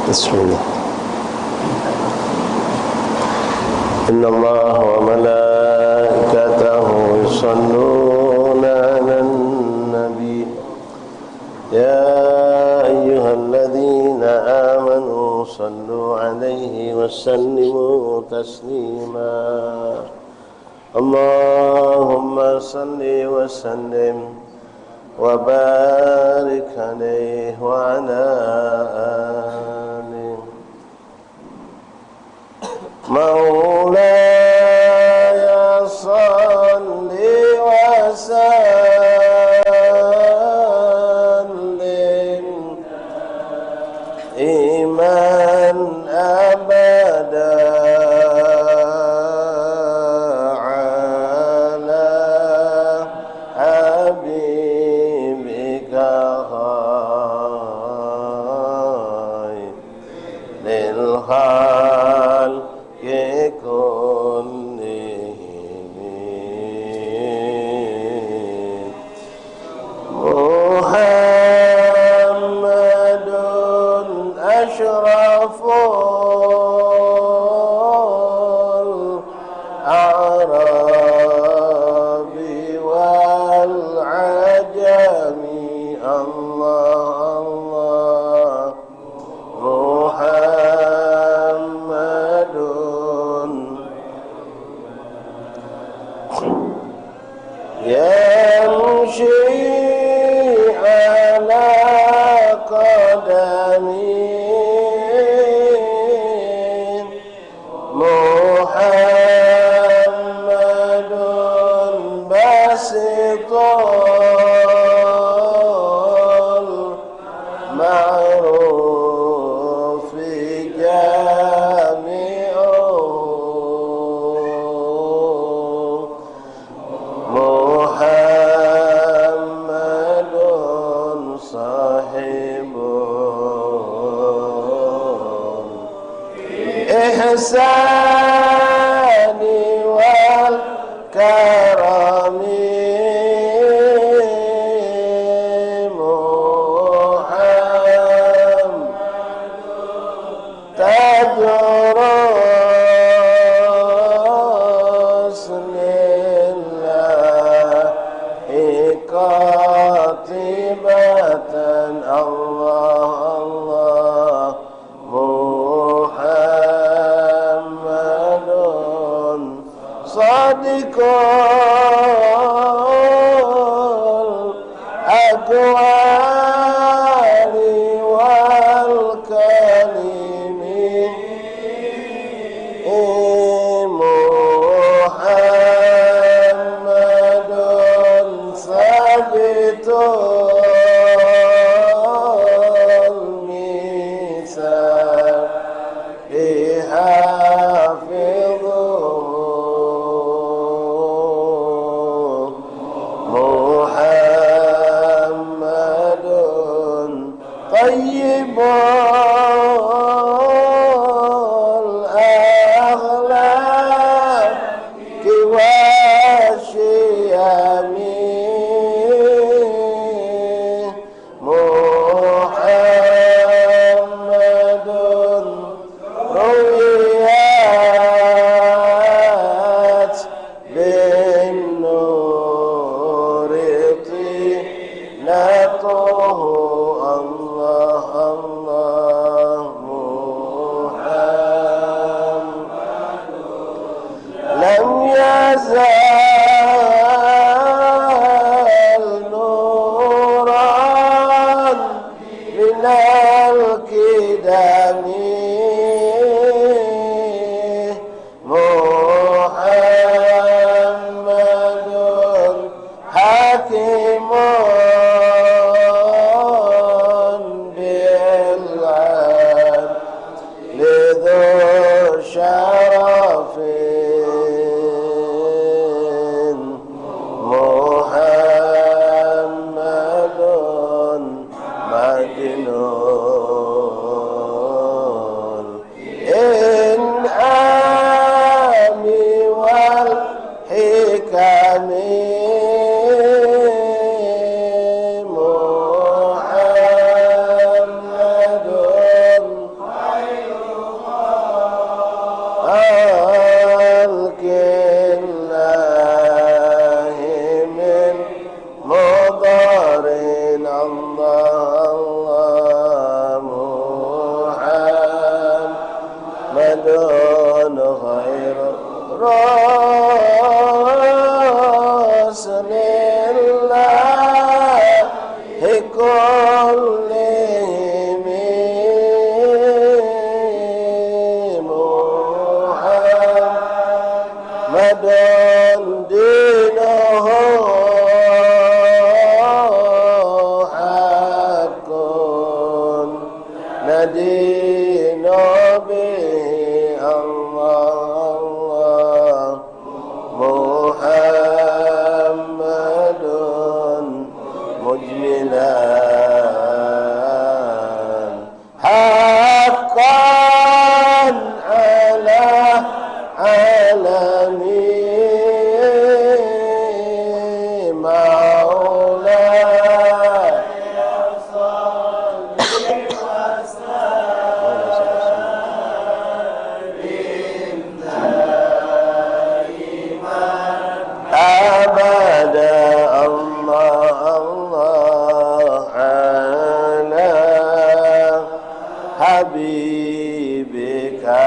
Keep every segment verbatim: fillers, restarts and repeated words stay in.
بسم الله. إن الله وملائكته يصلون على النبي. يا أيها الذين آمنوا صلوا عليه وسلموا تسليما. اللهم صل وسلم وبارك عليه وعلى آله. مولاي صل وسلم دائما أبدا على حبيبك خير الخلق كلهم. محمد أشرف الأعراب والعجم. الله، الله. محمد يمشي على قدمين. محمد باسط المعروف جامعه. محمد صاحب الإحسان والكرم. محمد تاج رسل الله قاطبة. الله، الله. محمد صادق الأقوال والكلم. محمد ثابت الميثاق حافظه. محمد طيب الأخلاق والشيم. محمد رويت بالنور طينته. الله، الله. محمد لم يزل نورا من القدم. محمد حكيم بالعدل ذو شرف. محمد معدن الإنعام والحكم. محمد Nadina bihi Allah, Allah, Muhammadun mujmilan haqqan ala alami maulaya. Abada Allah, Allah ala habibika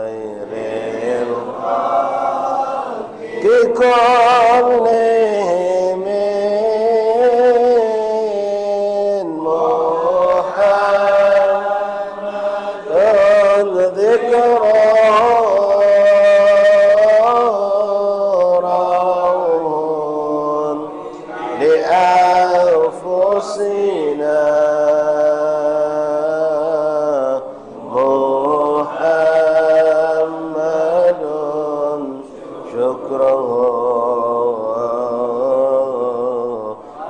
khairil khalqi kullihim Muhammadun dzikruhu rawhun li anfusina Muhammadun syukruhu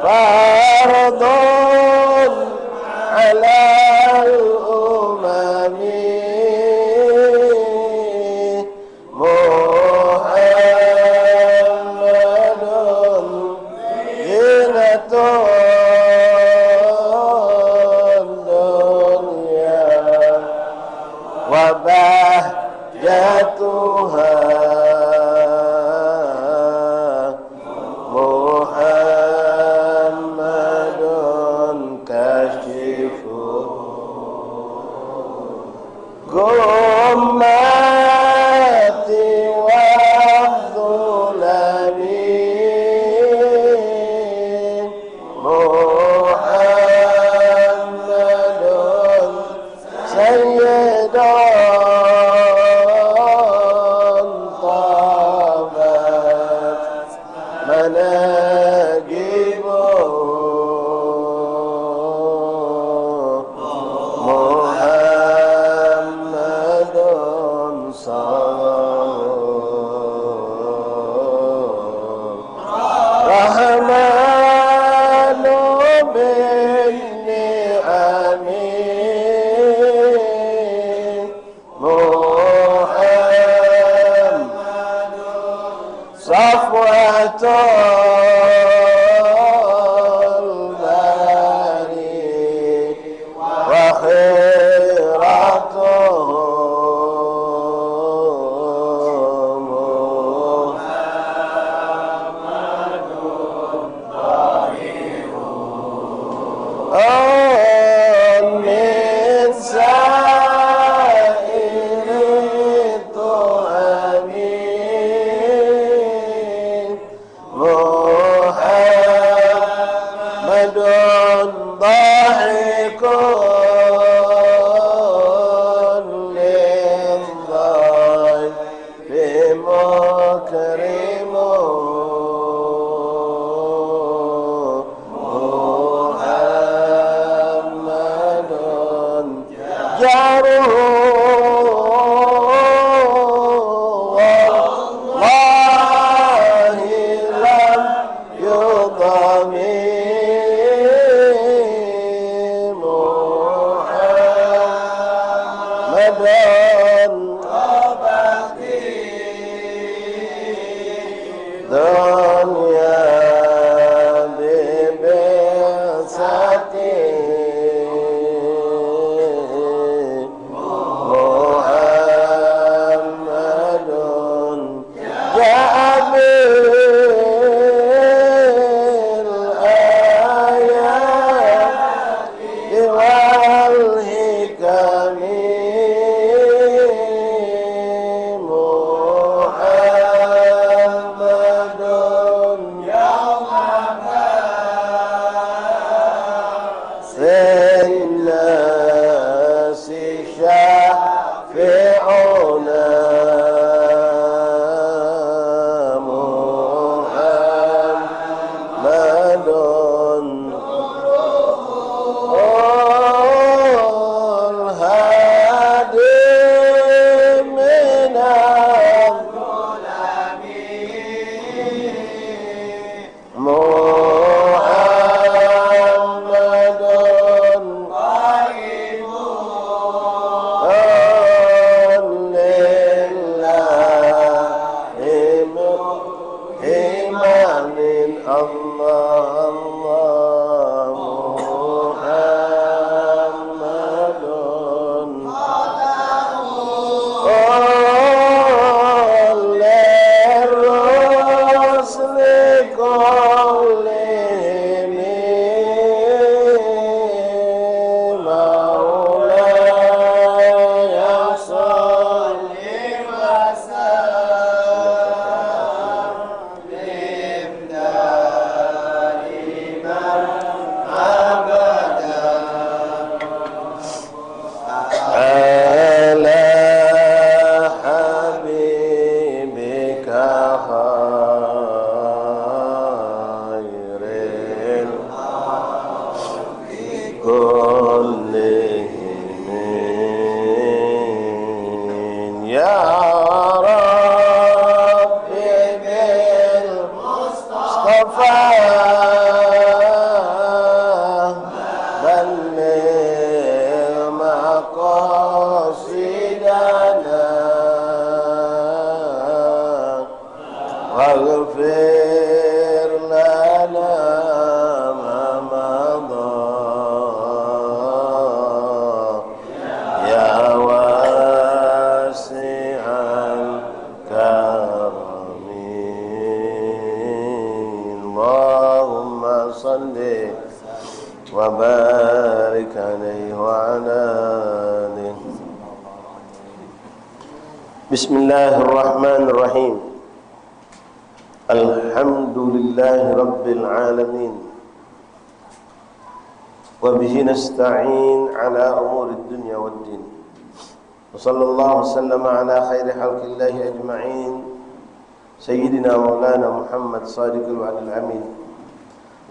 fardun alal umami Muhammadun zinatud dunya wa bahjatuha Muhammadun kasyifu ghummati wa dhulami Muhammadun sayyidun tabat manaqibuhu Muhammadun sallallahu Rahmanu bin ni'ami Muhammad safwatul bari wa khiratuhum min sa'iri tuhami Muhammadun dhahikun lidhaifi mukrimun Muhammadun jaruhu wallahi lam yudhami Muhammadun dunya bi bi'sati Muhammadun ja'a bil ayati wal hikami Muhammadun yauma كلهم يا رب بالمصطفى بلغ مقاصدنا واغفر لنا ما مضى يا واسع الكرم. اللهم صل وبارك عليه وعلى آله. بسم الله الرحمن الرحيم. الحمد لله رب العالمين، وبه نستعين على أمور الدنيا والدين، وصلى الله وسلم على خير خلق الله أجمعين، سيدنا مولانا محمد صادق الوعد الأمين،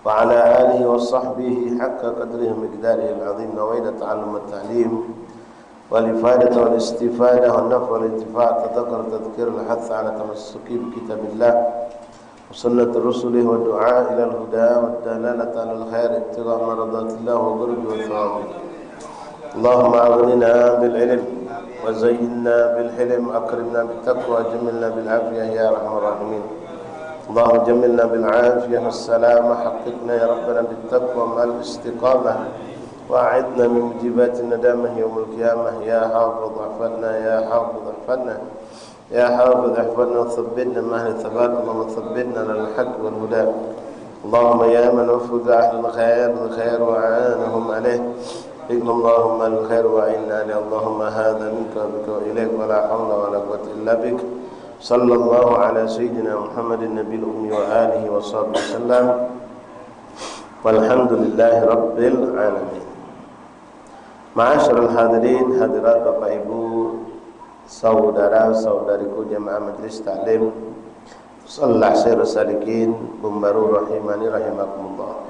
وعلى آله وصحبه حق قدره ومقداره العظيم. نوينا التعلم والتعليم والإفادة والاستفادة والنفع والانتفاع، التذكر والتذكير، الحث على التمسك بكتاب الله وسنة رسله والدعاء إلى الهدى والدلالة على الخير، ابتغاء مرضات الله وقربه وثوابه. اللهم أغننا بالعلم وزينا بالحلم، أكرمنا بالتقوى، جملنا بالعافية يا أرحم الراحمين. اللهم جملنا بالعافية والسلامة، حققنا يا ربنا بالتقوى مع الاستقامة، وأعذنا من موجبات الندامة يوم القيامة. يا حافظ احفظنا، يا حافظ احفظنا، يا حافظ احفظنا وثبتنا مع أهل الثبات. اللهم ثبتنا على الحق والهدى. اللهم يا من وفق أهل الخير للخير وأعانهم عليه، وفقنا اللهم للخير وأعنا عليه. اللهم هذا منك وبك وإليك، ولا حول ولا قوة إلا بك. صلى الله على سيدنا محمد النبي الأمي وآله وصحبه وسلم. والحمد لله رب العالمين. Ma'asyiral hadirin, hadirat, Bapak Ibu, saudara-saudariku jemaah Majelis Taklim Musalla Sir Salikin Bumbaru rahimani rahimakumullah.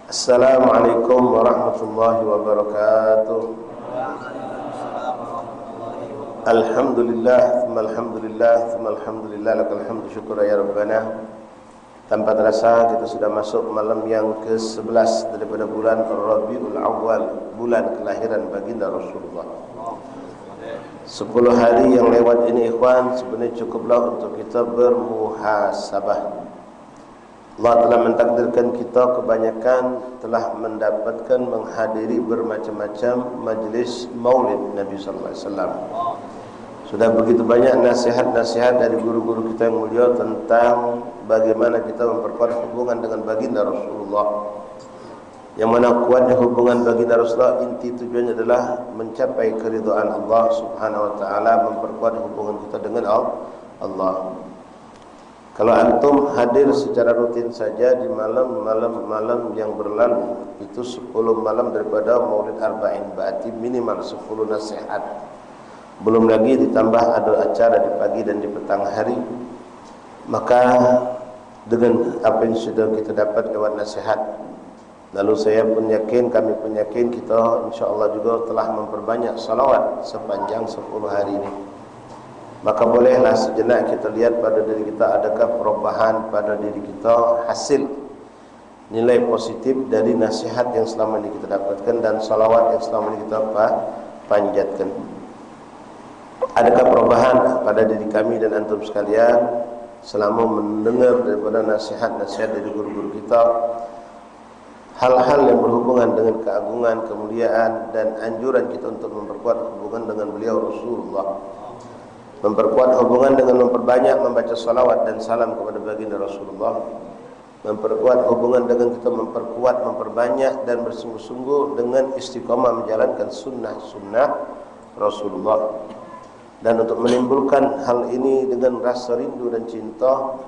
Assalamualaikum warahmatullahi wabarakatuh. Alhamdulillah, tsumma alhamdulillah, tsumma alhamdulillah, lakal hamdu syukura ya Rabbana. Tanpa terasa, kita sudah masuk malam yang kesebelas daripada bulan Rabiul Awal, bulan kelahiran Baginda Rasulullah. Sepuluh hari yang lewat ini, ikhwan, sebenarnya cukuplah untuk kita bermuhasabah. Allah telah mentakdirkan kita kebanyakan telah mendapatkan, menghadiri bermacam-macam majlis maulid Nabi sallallahu alaihi wasallam. Sudah begitu banyak nasihat-nasihat dari guru-guru kita yang mulia tentang bagaimana kita memperkuat hubungan dengan Baginda Rasulullah. Yang mana kuatnya hubungan Baginda Rasulullah, inti tujuannya adalah mencapai keridhaan Allah Subhanahu wa Taala, memperkuat hubungan kita dengan Al-, Allah. Kalau antum hadir secara rutin saja di malam-malam, malam yang berlalu, itu sepuluh malam daripada Maulid Arba'in, berarti minimal sepuluh nasihat. Belum lagi ditambah ada acara di pagi dan di petang hari. Maka dengan apa yang sudah kita dapat lewat nasihat, lalu saya pun yakin, kami pun yakin, kita insya Allah juga telah memperbanyak salawat sepanjang sepuluh hari ini. Maka bolehlah sejenak kita lihat pada diri kita, adakah perubahan pada diri kita, hasil nilai positif dari nasihat yang selama ini kita dapatkan dan salawat yang selama ini kita pa-, panjatkan. Adakah perubahan pada diri kami dan antum sekalian selama mendengar daripada nasihat-nasihat dari guru-guru kita, hal-hal yang berhubungan dengan keagungan, kemuliaan, dan anjuran kita untuk memperkuat hubungan dengan beliau Rasulullah, memperkuat hubungan dengan memperbanyak membaca salawat dan salam kepada baginda Rasulullah, memperkuat hubungan dengan kita memperkuat, memperbanyak, dan bersungguh-sungguh dengan istiqamah menjalankan sunnah-sunnah Rasulullah. Dan untuk menimbulkan hal ini dengan rasa rindu dan cinta,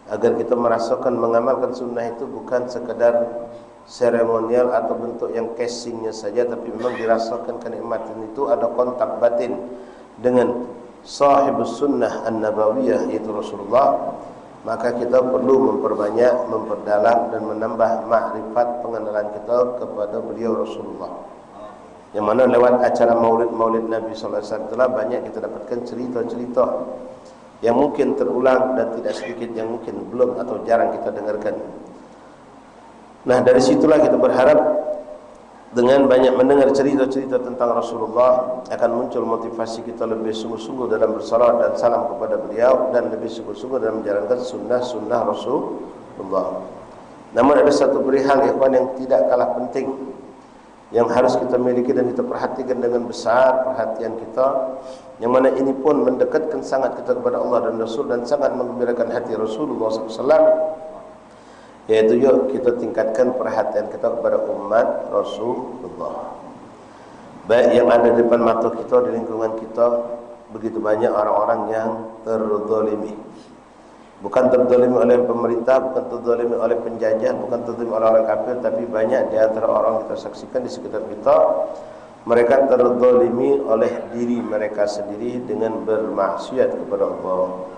agar kita merasakan mengamalkan sunnah itu bukan sekadar seremonial atau bentuk yang casingnya saja, tapi memang dirasakan kenikmatan itu, ada kontak batin dengan sahibus sunnah an-nabawiyah, yaitu Rasulullah. Maka kita perlu memperbanyak, memperdalam dan menambah makrifat pengenalan kita kepada beliau Rasulullah. Yang mana lewat acara maulid-maulid Nabi sallallahu alaihi wasallam itulah banyak kita dapatkan cerita-cerita yang mungkin terulang dan tidak sedikit yang mungkin belum atau jarang kita dengarkan. Nah, dari situlah kita berharap dengan banyak mendengar cerita-cerita tentang Rasulullah akan muncul motivasi kita lebih sungguh-sungguh dalam bersalawat dan salam kepada beliau dan lebih sungguh-sungguh dalam menjalankan sunnah-sunnah Rasulullah. Namun ada satu perihal, ikhwan, yang tidak kalah penting yang harus kita miliki dan kita perhatikan dengan besar perhatian kita, yang mana ini pun mendekatkan sangat kita kepada Allah dan Rasul dan sangat menggembirakan hati Rasulullah sallallahu alaihi wasallam, yaitu yuk kita tingkatkan perhatian kita kepada umat Rasulullah. Baik yang ada di depan mata kita, di lingkungan kita, begitu banyak orang-orang yang terzalimi. Bukan terzalimi oleh pemerintah, bukan terzalimi oleh penjajah, bukan terzalimi oleh orang kafir, tapi banyak di antara orang kita saksikan di sekitar kita, mereka terzalimi oleh diri mereka sendiri dengan bermaksiat kepada Allah.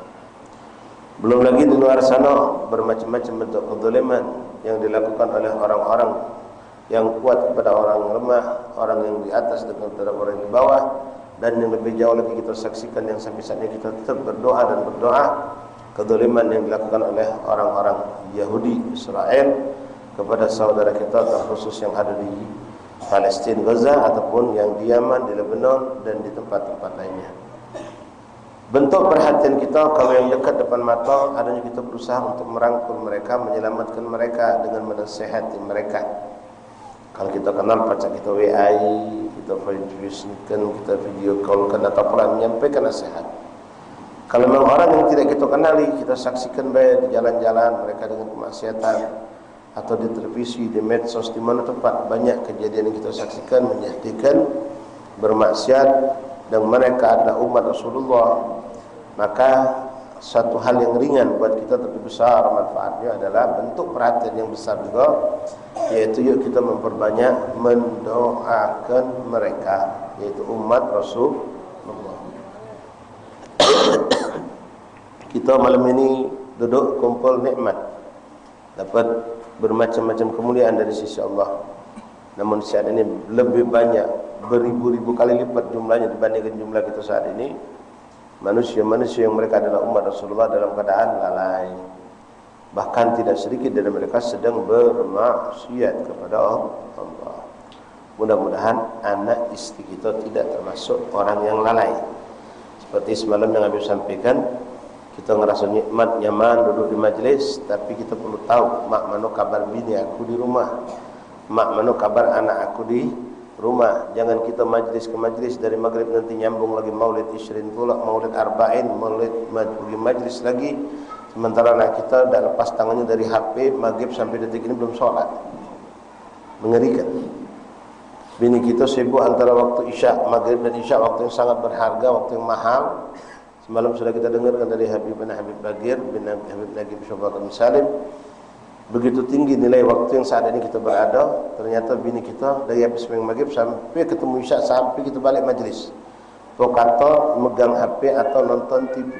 Belum lagi di luar sana, bermacam-macam bentuk kezaliman yang dilakukan oleh orang-orang yang kuat kepada orang lemah, orang yang di atas dengan terhadap orang yang di bawah, dan yang lebih jauh lagi kita saksikan yang sampai saat ini kita tetap berdoa dan berdoa, kezaliman yang dilakukan oleh orang-orang Yahudi Israel kepada saudara kita, terkhusus yang ada di Palestin, Gaza, ataupun yang di Yaman, di Lebanon, dan di tempat-tempat lainnya. Bentuk perhatian kita, kalau yang dekat depan mata, adanya kita berusaha untuk merangkul mereka, menyelamatkan mereka dengan menasehati mereka. Kalau kita kenal, pacak kita W A-i, kita Facebookan, kita video callkan, atau pula menyampaikan nasihat. Kalau memang orang yang tidak kita kenali, kita saksikan baik di jalan-jalan mereka dengan kemaksiatan, atau di televisi, di medsos, di mana tempat banyak kejadian yang kita saksikan menyakitkan, bermaksiat, dan mereka adalah umat Rasulullah, maka satu hal yang ringan buat kita tapi besar manfaatnya adalah bentuk perhatian yang besar juga, yaitu yuk kita memperbanyak mendoakan mereka, yaitu umat Rasulullah. Kita malam ini duduk kumpul nikmat, dapat bermacam-macam kemuliaan dari sisi Allah. Namun saat ini lebih banyak, beribu-ribu kali lipat jumlahnya dibandingkan jumlah kita saat ini. Manusia-manusia yang mereka adalah umat Rasulullah dalam keadaan lalai. Bahkan tidak sedikit dari mereka sedang bermaksiat kepada Allah. Mudah-mudahan anak istri kita tidak termasuk orang yang lalai. Seperti semalam yang Habib sampaikan, kita ngerasa nikmat, nyaman duduk di majlis, tapi kita perlu tahu, mak, mano kabar bini aku di rumah? Mak, mano kabar anak aku di rumah? Jangan kita majlis ke majlis dari maghrib nanti nyambung lagi maulid isrin pula, maulid arba'in, maulid maj-, pergi majlis lagi. Sementara anak kita dah lepas tangannya dari H P, maghrib sampai detik ini belum sholat. Mengerikan. Bini kita sibuk antara waktu isya, maghrib dan isya, waktu yang sangat berharga, waktu yang mahal. Semalam sudah kita dengarkan dari Habib, Habib Bagir bin Habib Nagib Syukur bin Salim. Begitu tinggi nilai waktu yang saat ini kita berada, ternyata bini kita dari habis sembahyang maghrib sampai ketemu isya, sampai kita balik majlis, pokok kata megang H P atau nonton T V.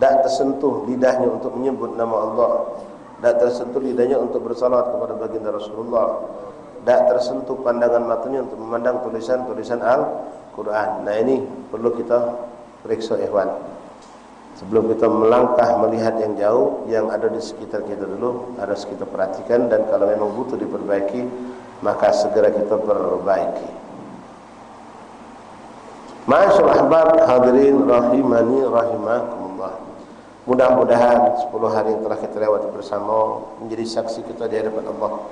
Dak tersentuh lidahnya untuk menyebut nama Allah. Dak tersentuh lidahnya untuk bersalawat kepada baginda Rasulullah. Dak tersentuh pandangan matanya untuk memandang tulisan-tulisan Al-Quran. Nah, ini perlu kita periksa, ikhwan. Sebelum kita melangkah melihat yang jauh, yang ada di sekitar kita dulu harus kita perhatikan, dan kalau memang butuh diperbaiki, maka segera kita perbaiki. Ma'asyiral ahbab hadirin rahimani rahimakumullah. Mudah-mudahan sepuluh hari yang telah kita lewati bersama menjadi saksi kita di hadapan Allah.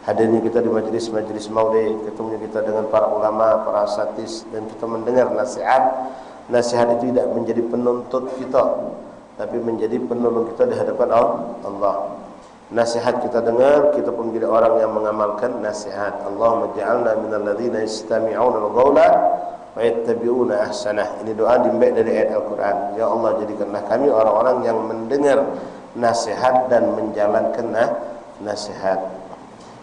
Hadirnya kita di majlis-majlis maulid, ketemunya kita dengan para ulama, para asatiz, dan kita mendengar nasihat. Nasihat itu tidak menjadi penuntut kita, tapi menjadi penolong kita di hadapan Allah. Nasihat kita dengar, kita pun menjadi orang yang mengamalkan nasihat. Allahumma ja'alna minal ladzina yastami'unal qaula wa yattabi'una ahsanah. Ini doa diambil dari ayat Al-Quran. Ya Allah, jadikanlah kami orang-orang yang mendengar nasihat dan menjalankan na-, nasihat.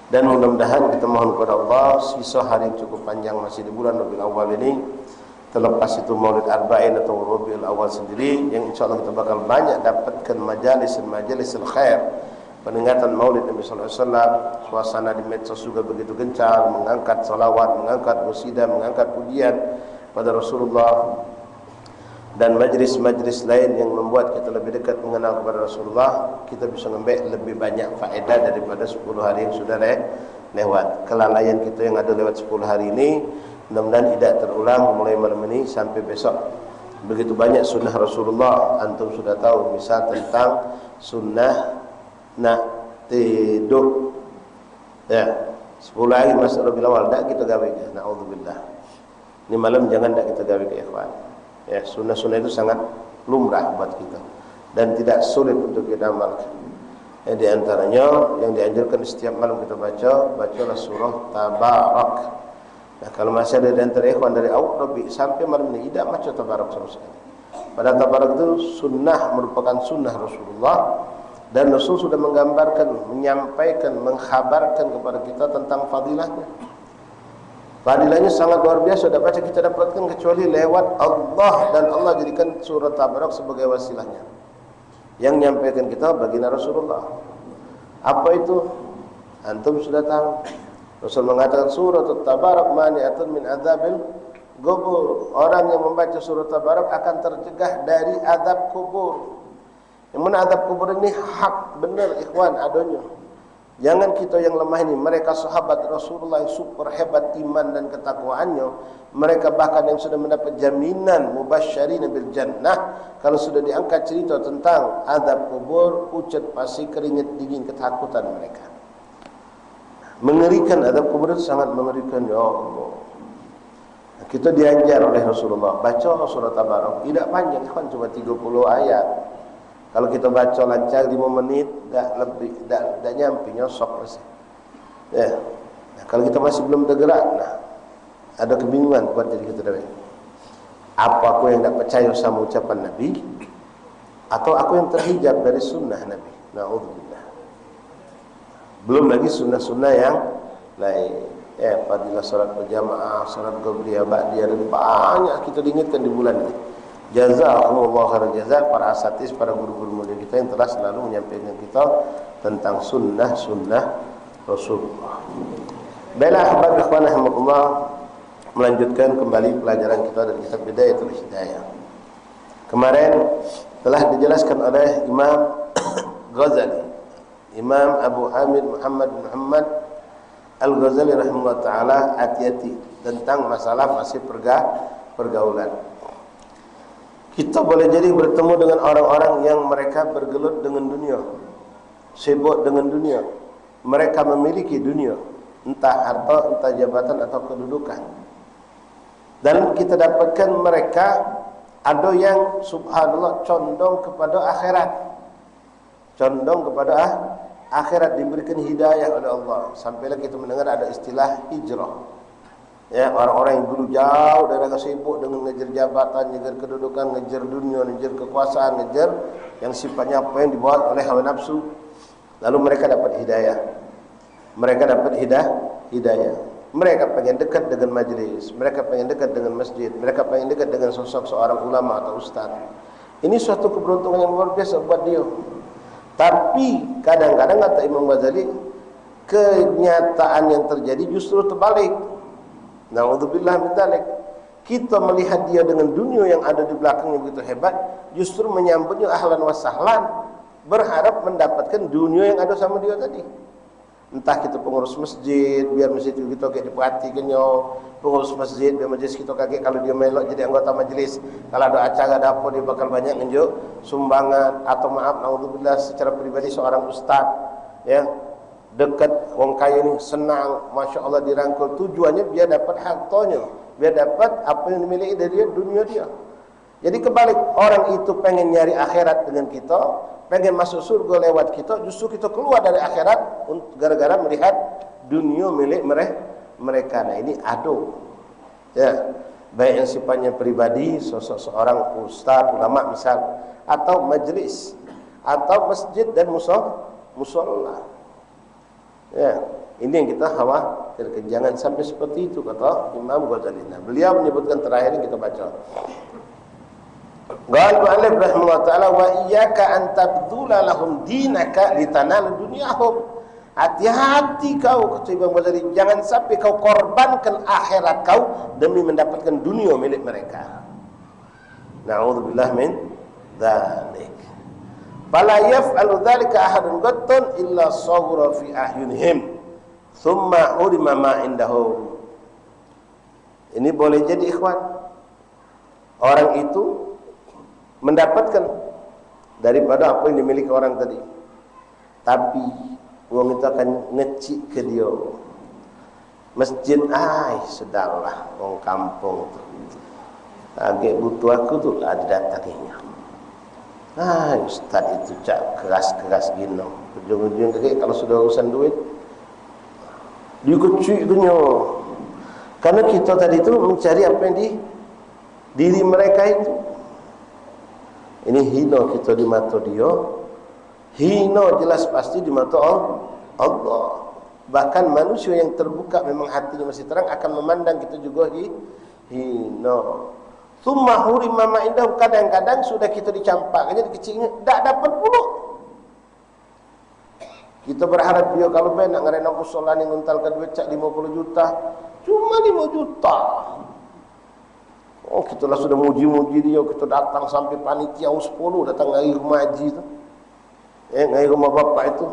Dan mudah-mudahan kita mohon kepada Allah, sisa hari yang cukup panjang masih di bulan Rabiul Awal ini, Selepas itu Maulid Arba'in atau Rabiul Awal sendiri, yang insya Allah kita bakal banyak dapatkan majalis-majalis khair, peningatan Maulid Nabi sallallahu alaihi wasallam, suasana di medsos juga begitu gencar, mengangkat salawat, mengangkat qasidah, mengangkat pujian pada Rasulullah, dan majlis-majlis lain yang membuat kita lebih dekat mengenal kepada Rasulullah, kita bisa ngambil lebih banyak faedah daripada sepuluh hari yang sudah le-, lewat. Kelalaian kita yang ada lewat sepuluh hari ini, mudah-mudahan tidak terulang mulai malam ini sampai besok. Begitu banyak sunnah Rasulullah, antum sudah tahu, misal tentang sunnah nak tidur. Ya, sepuluh hari masuk Rabiul Awal, dak kita gawe ke? Naudzubillah. Ini malam jangan dak kita gawe ke, ikhwan. Ya, sunnah-sunnah itu sangat lumrah buat kita dan tidak sulit untuk kita amalkan. Ya, di antaranya yang dianjurkan setiap malam kita baca, bacalah surah Tabarak. Nah, kalau masih ada di antara ikhwan dari awal Rabi sampai malam ini tidak baca Tabarak sama sekali. Padahal Tabarak itu sunnah, merupakan sunnah Rasulullah, dan Rasul sudah menggambarkan, menyampaikan, mengkhabarkan kepada kita tentang fadilahnya. Fadilahnya sangat luar biasa, tidak bisa kita dapatkan kecuali lewat Allah, dan Allah jadikan surah Tabarak sebagai wasilahnya. Yang nyampaikan kita baginda Rasulullah. Apa itu? Antum sudah tahu. Rasul mengatakan, "Surat Tabarak mani'atun min adzabil kubur." Orang yang membaca surah Tabarak akan tercegah dari azab kubur. Yang mana azab kubur ini hak benar, ikhwan, adanya. Jangan kita yang lemah ini, mereka sahabat Rasulullah yang super hebat iman dan ketakwaannya, mereka bahkan yang sudah mendapat jaminan mubasysyirina bil jannah, kalau sudah diangkat cerita tentang azab kubur, pucat pasi, keringat dingin, ketakutan mereka. Mengerikan, azab kubur itu sangat mengerikan, ya Allah. Kita diajar oleh Rasulullah, baca surah Tabarak. Tidak panjang, kan cuma tiga puluh ayat. Kalau kita baca lancar lima menit, dak lebih, dak, dak nyampe, nyosok masih. Ya. Nah, kalau kita masih belum tergerak, nah, ada kebingungan buat diri kita tadi. Apa aku yang dak percaya sama ucapan Nabi? Atau aku yang terhijab dari sunnah Nabi? Naudzubillah. Belum lagi sunnah-sunnah yang lain. Eh, fadilah salat berjamaah, salat qabliyah, ba'diyah, dan banyak kita diingatkan di bulan ini. Jazakumullah khairan jaza para asatis, para guru-guru mulia kita yang telah selalu menyampaikan kita tentang sunnah-sunnah Rasulullah. Baiklah, ahbab ikhwan rahimakumullah, melanjutkan kembali pelajaran kita dari kitab Bidayatul Hidayah. Kemarin telah dijelaskan oleh Imam Ghazali, Imam Abu Hamid Muhammad bin Muhammad Al-Ghazali rahimahullah taala, hati-hati tentang masalah fase perga-, pergaulan. Kita boleh jadi bertemu dengan orang-orang yang mereka bergelut dengan dunia, sibuk dengan dunia. Mereka memiliki dunia, entah harta, entah jabatan atau kedudukan. Dan kita dapatkan mereka ada yang, subhanallah, condong kepada akhirat. Condong kepada ah-, akhirat, diberikan hidayah oleh Allah. Sampailah kita mendengar ada istilah hijrah. Ya, orang-orang yang dulu jauh dari agama, sibuk dengan ngejar jabatan, ngejar kedudukan, ngejar dunia, ngejar kekuasaan, ngejar yang sifatnya apa yang dibawa oleh hawa nafsu. Lalu mereka dapat hidayah. Mereka dapat hidah-, hidayah. Mereka pengen dekat dengan majlis, mereka pengen dekat dengan masjid, mereka pengen dekat dengan sosok seorang ulama atau ustaz. Ini suatu keberuntungan yang luar biasa buat dia. Tapi kadang-kadang, kata Imam Ghazali, kenyataan yang terjadi justru terbalik. Naudzubillah min dzalik. Kita melihat dia dengan dunia yang ada di belakangnya begitu hebat, justru menyambutnya ahlan wa sahlan, berharap mendapatkan dunia yang ada sama dia tadi. Entah kita pengurus masjid, biar masjid kita kayak diperhatikan nyo, pengurus masjid, biar majlis kita kaget kalau dia melok jadi anggota majlis. Kalau ada acara, ada apa, dia bakal banyak nunjuk sumbangan, atau, maaf, naudzubillah, secara pribadi seorang ustaz, ya, dekat wong kaya ni, senang, masya Allah, dirangkul. Tujuannya biar dapat hartanya, biar dapat apa yang dimiliki dari dia, dunia dia. Jadi kebalik, orang itu pengen nyari akhirat dengan kita, pengen masuk surga lewat kita, justru kita keluar dari akhirat unt-, gara-gara melihat dunia milik mere-, mereka. Nah, ini ado. Ya, baik yang sifatnya pribadi, sosok seorang ustaz, ulama misal, atau majlis, atau masjid dan muso-, musola. Ya. Ini yang kita khawatirkan, jangan sampai seperti itu, kata Imam Ghazali. Nah, beliau menyebutkan terakhir yang kita baca. Qala mu'allif rahimahullah ta'ala, "Wa iyyaka an tabdhula lahum dinaka litanala dunyahum." Hati-hati kau, kata Imam Ghazali, jangan sampai kau korbankan akhirat kau demi mendapatkan dunia milik mereka. Na'udzubillah min dzalik. Fala yaf'alu dzalika ahadun qattun illa saghura fi ahyunihim, tsumma hurima ma indahum. Ini boleh jadi, ikhwan, orang itu mendapatkan daripada apa yang dimiliki orang tadi. Tapi wong itu akan ngecik ke dia. Masjid, ai, sudahlah, wong kampung tu. Agak butuh aku tu lah didatanginya. Ai, ustaz itu cak keras-keras gino. Ujung-ujung ke, kalau sudah urusan duit, dia kecik ke nyo. Karena kita tadi tu mencari apa yang di diri mereka itu. Ini hina kita di mata dia, hina jelas pasti di mata Al-, Allah. Bahkan manusia yang terbuka memang hatinya masih terang akan memandang kita juga hi-, hina. Tsumma hurima ma indahum, kadang-kadang sudah kita dicampakkannya, dikeciknya, dak dapat pula. Kita berharap dia kalau bae nak ngereno musola ni nguntalke duit cak lima puluh juta. Cuma lima juta. Oh, kita lah sudah muji-muji dia, kita datang sampai panitia, oh, sepuluh datang dari rumah haji tu. Eh, dari rumah bapak itu.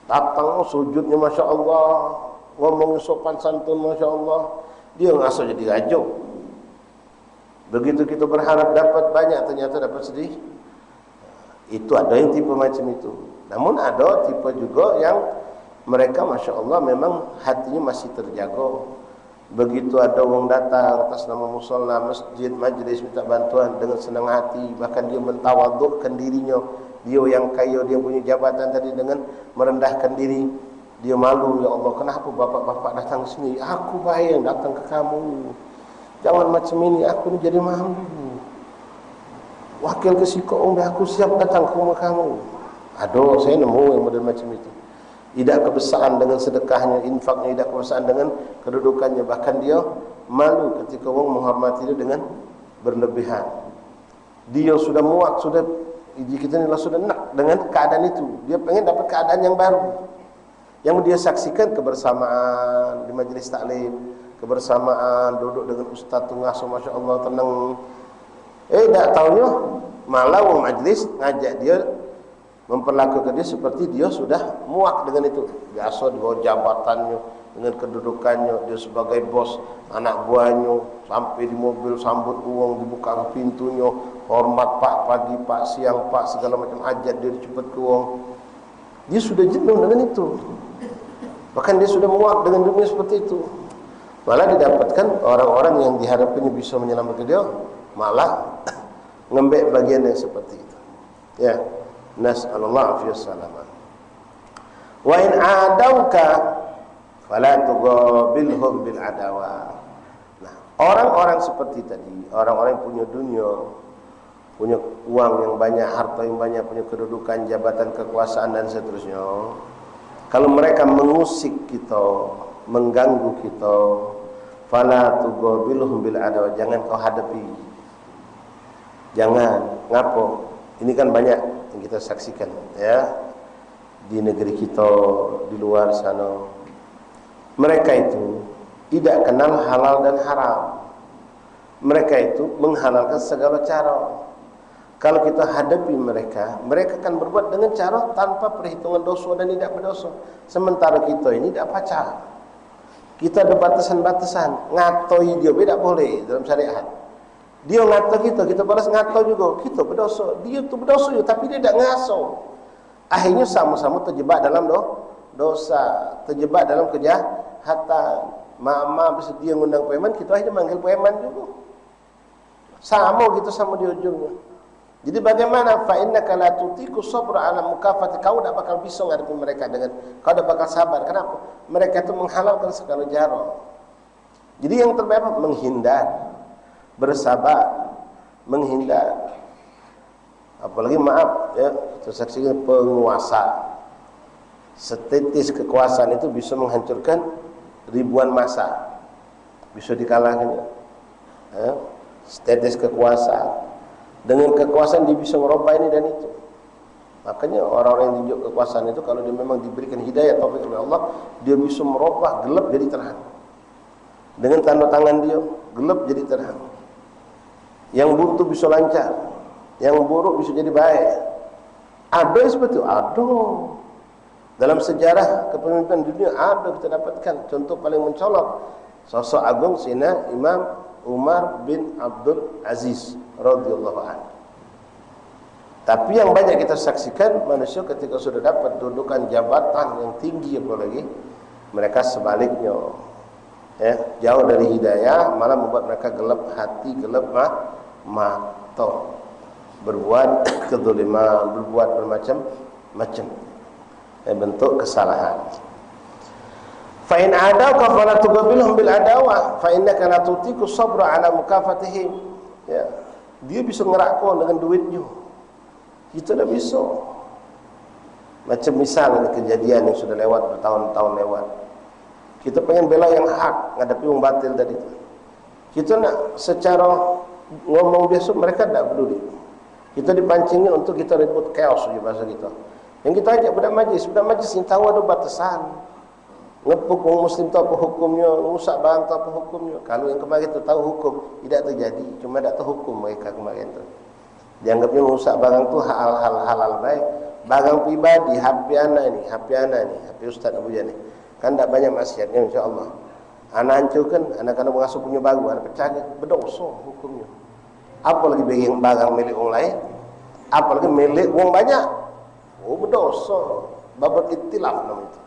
Datang, oh, sujudnya Masya Allah, ngomongnya sopan santun Masya Allah. Dia ngerasa jadi raja. Begitu kita berharap dapat banyak, ternyata dapat sedih. Itu ada yang tipe macam itu. Namun ada tipe juga yang mereka, Masya Allah, memang hatinya masih terjaga. Begitu ada orang datang atas nama musala, masjid, majlis, minta bantuan dengan senang hati, bahkan dia mentawadukkan dirinya, dia yang kaya, dia punya jabatan tadi, dengan merendahkan diri. Dia malu, "Ya Allah, kenapa bapak-bapak datang ke sini? Aku bae yang datang ke kamu. Jangan macam ini, aku ni jadi malu. Wakil ke sikok, umbe aku siap datang ke rumah kamu." Aduh, saya nemu yang model macam itu. Tidak kebesaan dengan sedekahnya, infaknya, tidak kebesaan dengan kedudukannya. Bahkan dia malu ketika orang menghormati dia dengan berlebihan. Dia sudah muak, sudah, kita ni lah sudah nak dengan keadaan itu. Dia pengen dapat keadaan yang baru. Yang dia saksikan kebersamaan di majlis taklim, kebersamaan duduk dengan ustaz tu ngasuh, Masya Allah, tenang. Eh, dak taunya malah wong majlis ngajak dia, memperlakukan dia seperti dia sudah muak dengan itu. Biasa dibawa jabatannya, dengan kedudukannya, dia sebagai bos, anak buahnya, sampai di mobil sambut uang, dibuka ke pintunya, hormat pak, pagi pak, siang pak, segala macam hajat dia dijemput ke uang. Dia sudah jenuh dengan itu. Bahkan dia sudah muak dengan dunia seperti itu. Malah didapatkan orang-orang yang diharapkannya bisa menyelamatkan dia, malah ngembek bagian yang seperti itu. Ya, nas'alullah afiyas salamah. Wa in adauka fala tuqabilhum bil adawa. Nah, orang-orang seperti tadi, orang-orang yang punya dunia, punya uang yang banyak, harta yang banyak, punya kedudukan, jabatan, kekuasaan dan seterusnya, kalau mereka mengusik kita, mengganggu kita, fala tuqabilhum bil adawa, jangan kau hadapi. Jangan. Ngapo? Ini kan banyak yang kita saksikan, ya, di negeri kita, di luar sana. Mereka itu tidak kenal halal dan haram. Mereka itu menghalalkan segala cara. Kalau kita hadapi mereka, mereka akan berbuat dengan cara tanpa perhitungan dosa dan tidak berdosa. Sementara kita ini tidak pacak. Kita ada batasan-batasan. Ngatoi dia be dak boleh dalam syariat. Dia ngato kita, kita balas ngato juga. Kita berdosa. Dia tu berdosa juga, tapi dia dak ngaso. Akhirnya sama-sama terjebak dalam do-, dosa, terjebak dalam kejahatan. Mama bersedia ngundang preman, kita akhirnya manggil preman juga. Sama kita sama di ujungnya. Jadi bagaimana? Fa innaka la tutiqu sabra ala mukafati. Kau dak bakal bisa ngadepi mereka dengan, kau dak bakal sabar. Kenapa? Mereka itu menghalalkan segala jaro. Jadi yang terbaik apa? Menghindar, bersabar, menghindar. Apalagi maaf, ya, kita saksikan penguasa. Setetes kekuasaan itu bisa menghancurkan ribuan masa. Bisa dikalahkan. Ya. Setetes kekuasaan. Dengan kekuasaan dia bisa merubah ini dan itu. Makanya orang-orang yang tunjuk kekuasaan itu, kalau dia memang diberikan hidayah taufik oleh Allah, dia bisa merubah gelap jadi terang. Dengan tanda tangan dia, gelap jadi terang. Yang buntu bisa lancar, yang buruk bisa jadi baik. Ada seperti itu, ada. Dalam sejarah kepemimpinan dunia ada kita dapatkan. Contoh paling mencolok, sosok agung Sina Imam Umar bin Abdul Aziz radhiyallahu anhu. Tapi yang banyak kita saksikan, manusia ketika sudah dapat dudukan jabatan yang tinggi, apalagi, mereka sebaliknya, ya, jauh dari hidayah, malah membuat mereka gelap hati, gelap ma mata, berbuat kezaliman, berbuat bermacam-macam, ya, bentuk kesalahan. Fa in adauka fala tuqabilhum bil adawah, fa innaka la tutiqu sabra ala mukafatihim. Ya. Dia bisa ngerak kau dengan duitnya. Kita dak bisa. Macam misal ini kejadian yang sudah lewat, bertahun-tahun lewat. Kita pengen bela yang hak, ngadepi wong batil tadi tu. Kita nak secara ngomong biasa, mereka dak peduli. Kita dipancingnya untuk kita ribut, chaos, di bahasa kita. Yang kita ajak budak majlis, budak majlis yang tahu ada batasan. Ngepuk wong muslim tu apa hukumnya, ngusak barang tu apa hukumnya. Kalau yang kemarin tu tahu hukum, tidak terjadi. Cuma dak tahu hukum mereka kemarin tu. Dianggapnya ngusak barang tu hal-hal halal baik. Barang pribadi, H P anak ni, H P anak ni, H P ustaz Abu Jan ni. Kan dak banyak maksiatnya, insya Allah. Anak hancurkan, anak kena mengasuh punya baru, anak pecah ke, berdosa hukumnya. Apalagi barang, barang milik orang lain, apalagi milik orang banyak. Oh, berdosa. Babak itilaf namanya itu.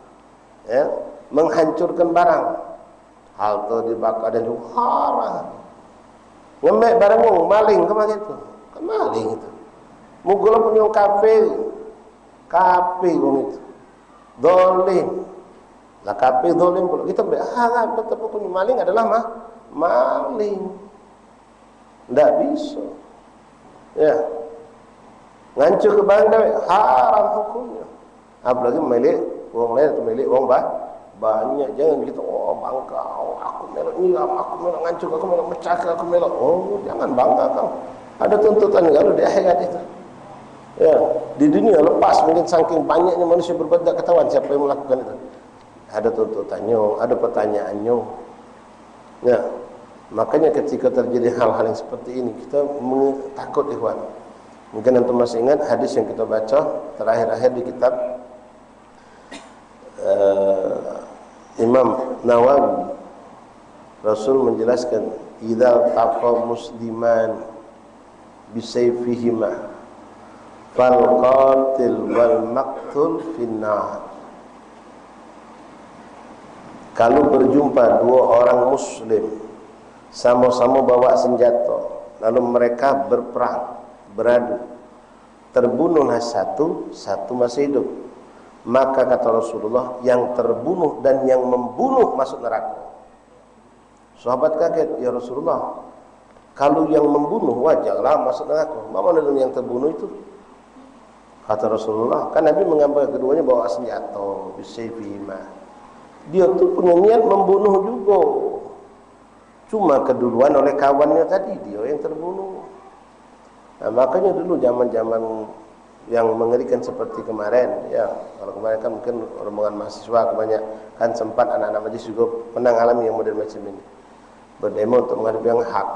Ya, menghancurkan barang. Harta dibakar dan itu haram. Ngembek barang wong, maling kemarin tu. Kan maling itu. Mugul punya kafir. Kafir wong itu. Zalim. Lah kafir zalim pula. Kita ambil haram, tetap hukum maling adalah ma maling. Ndak bisa. Ya. Ngancur ke barang dewek, haram hukumnya. Apalagi milik wong lain atau milik wong ba banyak. Jangan kita, "Oh, bangga, oh, aku melok nyiram, aku melok ngancur, aku melok mecah, aku melok." Oh, jangan bangga kau. Ada tuntutan kalau di akhirat itu. Ya, di dunia lepas mungkin saking banyaknya manusia berbuat, tak ketahuan siapa yang melakukan itu. Ada tuntutannya, ada pertanyaannya. Ya, makanya ketika terjadi hal-hal yang seperti ini, kita menge- takut, ikhwan. Mungkin antum masih ingat hadis yang kita baca terakhir-akhir di kitab, eh, Imam Nawawi. Rasul menjelaskan, "Idza taqa musliman bisayfihima, fal qatil wal maqtul finnar." Kalau berjumpa dua orang muslim, sama-sama bawa senjata, lalu mereka berperang, beradu, terbunuhlah satu, satu masih hidup. Maka kata Rasulullah, yang terbunuh dan yang membunuh masuk neraka. Sahabat kaget, "Ya Rasulullah, kalau yang membunuh wajarlah masuk neraka. Bagaimana dengan yang terbunuh itu?" Kata Rasulullah, kan Nabi menggambar keduanya bawa senjata, bisayfihima. Dia tu punya niat membunuh juga. Cuma keduluan oleh kawannya tadi, dia yang terbunuh. Nah, makanya dulu zaman-zaman yang mengerikan seperti kemarin, ya, kalau kemarin kan mungkin rombongan mahasiswa kebanyakan, sempat anak-anak majlis juga pernah ngalami yang model macam ini. Berdemo untuk menghadapi yang hak.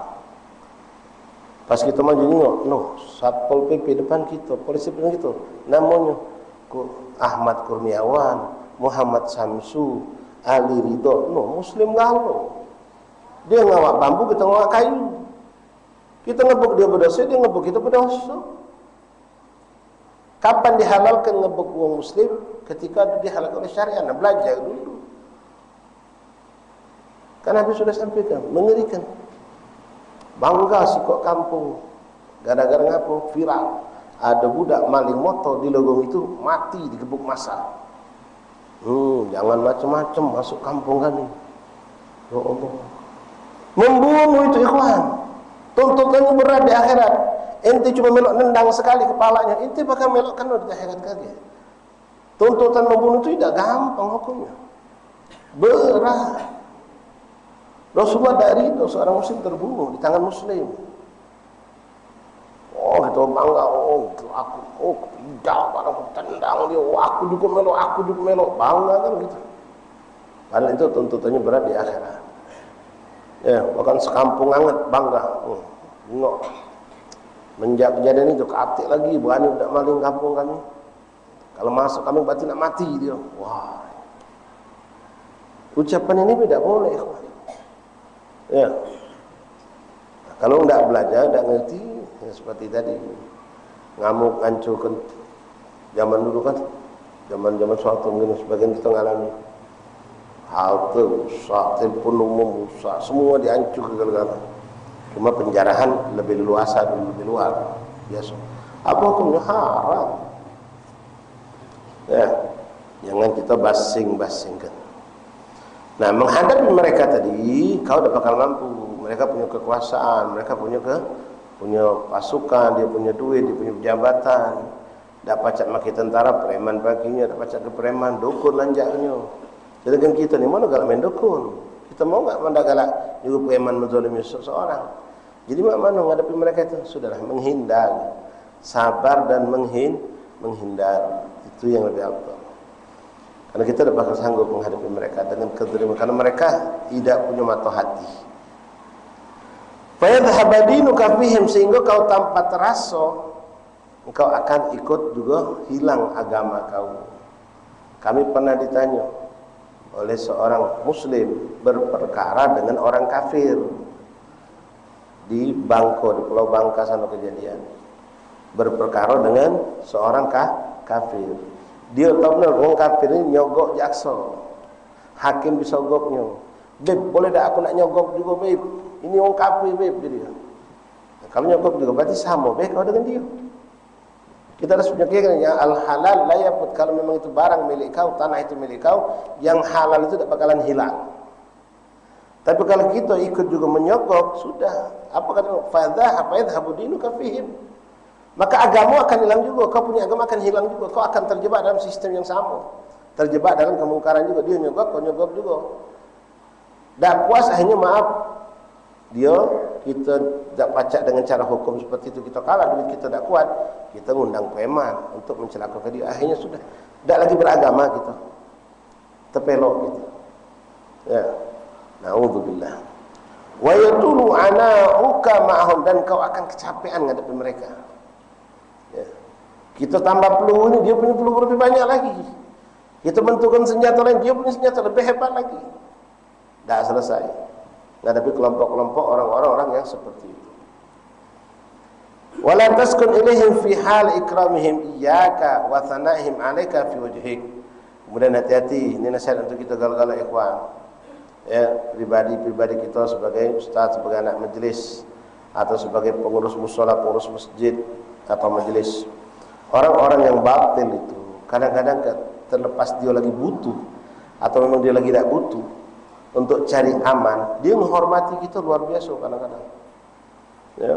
Pas kita maju nengok, noh, Satpol P P depan kita, polisi depan kita. Namanya Ku- Ahmad Kurniawan, Muhammad Samsu, Ali Ridho, noh, muslim galo. Dia ngawak bambu, kita ngawak kayu. Kita ngebuk dia berdosa, dia ngebuk kita berdosa. Kapan dihalalkan ngebuk wong muslim? Ketika dihalalkan oleh syariat. Nah, belajar dulu. Kan Nabi sudah sampaikan, mengerikan. Bangga sikok kampung. Gara-gara ngapo? Viral. Ada budak maling motor di Logong itu, mati digebuk masa. Hmm, jangan macam-macam masuk kampung kami. Ya Allah. Membunuh itu, ikhwan. Tuntutannya berat di akhirat. Ente cuma melok nendang sekali kepalanya, ente bakal melok kena di akhirat kagek. Tuntutan membunuh itu tidak gampang hukumnya. Berat. Rasulullah tidak ridho seorang muslim terbunuh di tangan muslim. Oh, kita bangga, oh, itu aku, oh, tidak, aku tendang dia, oh, aku juga melok, aku juga melok, bangga kan gitu. Padahal itu tuntutannya berat di akhirat. Ya, bahkan sekampung anget bangga. Oh, tengok. Menjak kejadian itu, katik lagi, berani tidak maling kampung kami. Kalau masuk kami, berarti nak mati dia. Wah. Ucapan ini tidak boleh, ikhwan. Ya. Kalau ndak belajar, ndak ngerti, ya seperti tadi. Ngamuk, ngancurkan. Zaman dulu kan, zaman-zaman suatu mungkin sebagian kita ngalami. Halte rusak, telepon umum rusak, semua dihancurkan gara-gara. Cuma penjarahan lebih leluasa dulu, lebih luar biasa. Apa hukumnya? Haram. Ya, jangan kita basing-basingkan. Nah, menghadapi mereka tadi, kau dak bakal mampu. Mereka punya kekuasaan, mereka punya ke, punya pasukan, dia punya duit, dia punya jabatan. Dak pacak makai tentara, preman pakinyo, dak pacak ke preman, dukun lanjaknyo. Sedangkan kita ni mana galak main dukun? Kita mau nggak mendak galak nyuruh preman menzalimi seseorang? Jadi mak mano menghadapi mereka itu? Sudahlah, menghindar. Sabar dan menghin-, menghindar. Itu yang lebih afdal. Karena kita tidak bakal sanggup menghadapi mereka dengan keterima. Karena mereka tidak punya mata hati. Fayadhhaba dinuka fihim, sehingga kau tanpa terasa, engkau akan ikut juga hilang agama kau. Kami pernah ditanya oleh seorang muslim berperkara dengan orang kafir di Bangka, di Pulau Bangka sana kejadian. Berperkara dengan seorang ka-, kafir. Dia tahu benar, orang kafir ni nyogok jaksa. Hakim disogoknya. "Beb, boleh dak aku nak nyogok juga, Beb? Ini orang kafir, Beb," jadi. Kalau nyogok juga berarti sama, Beb, kau dengan dia. Kita harus mikirkan yang al-halal la yafut. Kalau memang itu barang milik kau, tanah itu milik kau, yang halal itu tidak bakalan hilang. Tapi kalau kita ikut juga menyogok, sudah. Apa kata? Fadha apa yadhhabu dinuka fihim. Maka agama akan hilang juga. Kau punya agama akan hilang juga. Kau akan terjebak dalam sistem yang sama. Terjebak dalam kemungkaran juga. Dia nyogok, kau nyogok juga. Dak puas, akhirnya maaf. Dia, kita dak pacak dengan cara hukum seperti itu, kita kalah, duit kita dak kuat, kita ngundang preman untuk mencelakakan dia. Akhirnya sudah, dak lagi beragama kita. Tepelok kita. Ya. Naudzubillah. Wa yatulu ana'uka ma'ahum, dan kau akan kecapean ngadepi mereka. Ya. Kita tambah peluru ni, dia punya peluru lebih banyak lagi. Kita bentukkan senjata lain, dia punya senjata lebih hebat lagi. Dah selesai. Ngadepi kelompok-kelompok orang-orang, orang yang seperti itu. Wala taskun ilaihim fi hal ikramihim iyyaka wa thana'ihim alaika fi wajhik. Kemudian hati-hati, ini nasihat untuk kita galak-galak ikhwan. Ya, pribadi-pribadi kita sebagai ustaz, sebagai anak majlis, atau sebagai pengurus musola, pengurus masjid atau majlis. Orang-orang yang batil itu kadang-kadang ke-, terlepas dia lagi butuh atau memang dia lagi tidak butuh untuk cari aman, dia menghormati kita luar biasa kadang-kadang. Ya.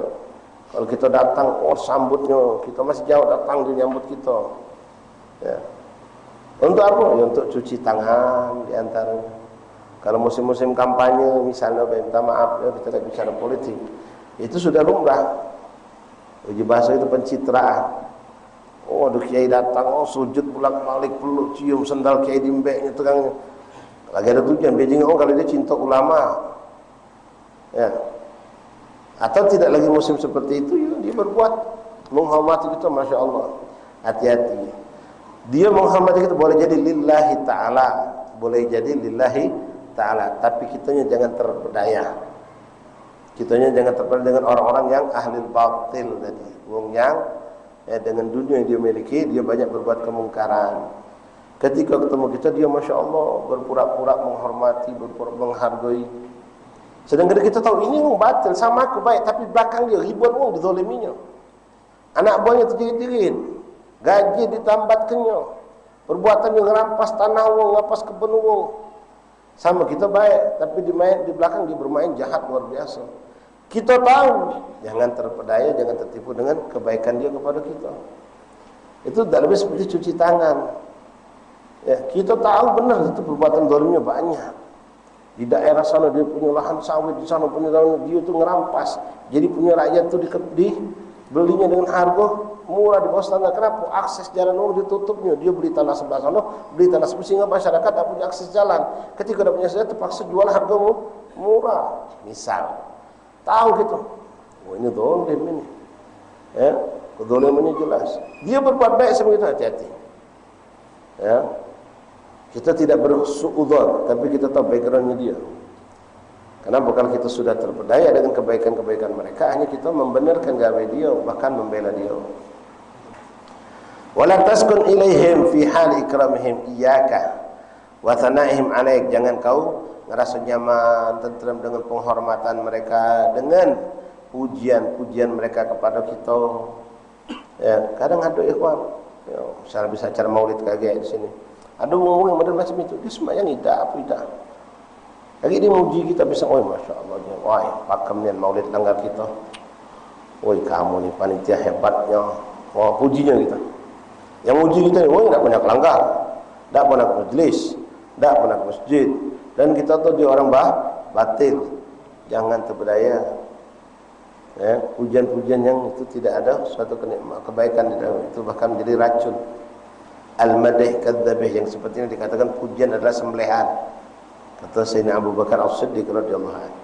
Kalau kita datang, oh, sambutnya, kita masih jauh datang, dia nyambut kita. Ya. Untuk apa? Ya, untuk cuci tangan di antaranya. Kalau musim-musim kampanye, misalnya, minta maaf, ya, kita tidak bicara politik. Itu sudah lumrah. Uji bahasa itu pencitraan. Oh, ada kiai datang, oh, sujud bolak-balik, peluk, cium sendal kiai di embeknya, tukangnya. Lagi ada tujuan, bejing, oh, kalau dia cinta ulama. Ya. Atau tidak lagi musim seperti itu, ya, dia berbuat menghormati kita, masya Allah. Hati-hati. Dia menghormati kita boleh jadi lillahi ta'ala. Boleh jadi lillahi ta'ala. Tapi kitanya jangan terpedaya. Kitanya jangan terpedaya dengan orang-orang yang ahli batil tadi. Wong yang, ya, dengan dunia yang dia miliki, dia banyak berbuat kemungkaran. Ketika ketemu kita, dia, masya Allah, berpura-pura menghormati, berpura menghargai. Sedangkan kita tahu, ini orang batil, sama aku baik, tapi belakang dia ribuan orang dizaliminya. Anak buahnya terjerit-jerit, gaji ditambatkannya, perbuatan yang ngerampas tanah orang, ngerampas kebun orang. Sama kita baik, tapi di main, di belakang dia bermain jahat luar biasa. Kita tahu, jangan terpedaya, jangan tertipu dengan kebaikan dia kepada kita. Itu tak lebih seperti cuci tangan. Ya, kita tahu benar itu perbuatan zalimnya banyak. Di daerah sana dia punya lahan sawit, di sana punya lahan, dia tu ngerampas. Jadi punya rakyat tu di, dibelinya dengan harga murah di bawah standar. Kenapa? Akses jalan orang ditutupnya. Dia beli tanah sebelah sana, beli tanah sebelah, sehingga masyarakat tak punya akses jalan. Ketika tak punya akses jalan, terpaksa jual harga mu- murah. Misal, tahu kita, oh, ini zalim ini. Ya, kezalimannya jelas. Dia berbuat baik sama kita, hati-hati. Ya. Kita tidak bersuudzon, tapi kita tahu backgroundnya dia. Kenapa? Kalau kita sudah terpedaya dengan kebaikan-kebaikan mereka, hanya kita membenarkan gawe dia, bahkan membela dia. Wala taskun ilaihim fi hal ikramihim iyyaka wa thanaihim alaik. Jangan kau ngerasa nyaman, tenteram dengan penghormatan mereka, dengan pujian-pujian mereka kepada kita. Ya, kadang ada ikhwan, ya, misal bisa acara maulid kagek di sini. Ada wong-wong yang model macam itu. Dia sembahyang idak apa idak. Lagi dia muji kita bisa, "Oi, masya Allah, dia, wah, pakem nian maulid langgar kita. Oi, kamu ni panitia hebatnya." Wah, pujinya kita. Yang muji kita ni, "Oi, dak pernah ke langgar, dak pernah ke majlis, dak pernah ke masjid." Dan kita tu dia orang bah batil. Jangan terpedaya. Ya, pujian-pujian yang itu tidak ada suatu kenikmat, kebaikan di dalam itu, bahkan menjadi racun. Al-madih kadzabih, yang seperti ini dikatakan pujian adalah sembelihan. Kata Sayyidina Abu Bakar As-Siddiq radhiyallahu anhu.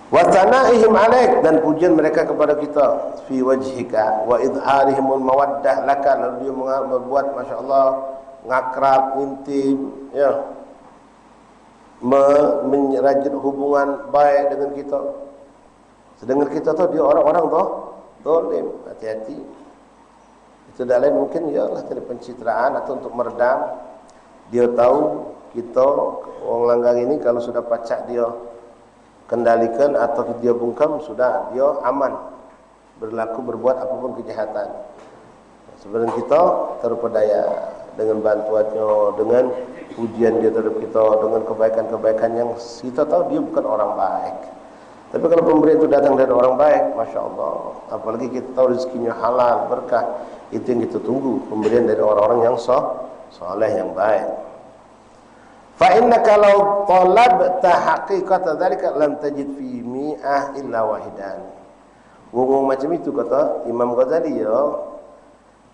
Wa tsanaihim alaik, dan pujian mereka kepada kita, fi wajhika, wa idharihimul mawaddah laka, lalu dia menga- membuat, masya Allah, ngakrab, intim, ya, me- men- rajin hubungan baik dengan kita. Sedangkan kita tu dia orang-orang tu zalim, hati-hati. Itu dak lain mungkin ialah tadi pencitraan atau untuk meredam. Dia tahu kita orang langgar ini kalau sudah pacak dia kendalikan atau dia bungkam, sudah dia aman berlaku berbuat apapun kejahatan. Sebenarnya kita terpedaya dengan bantuannya, dengan pujian dia terhadap kita, dengan kebaikan-kebaikan yang kita tahu dia bukan orang baik. Tapi kalau pemberian itu datang dari orang baik, masya Allah, apalagi kita tahu rezekinya halal, berkah, itu yang kita tunggu, pemberian dari orang-orang yang so- soleh, yang baik. Fa innaka law talabta haqiqata dzalika lam tajid fi mi'ah illa wahidan. Wong-wong macam itu, kata Imam Ghazali, ya,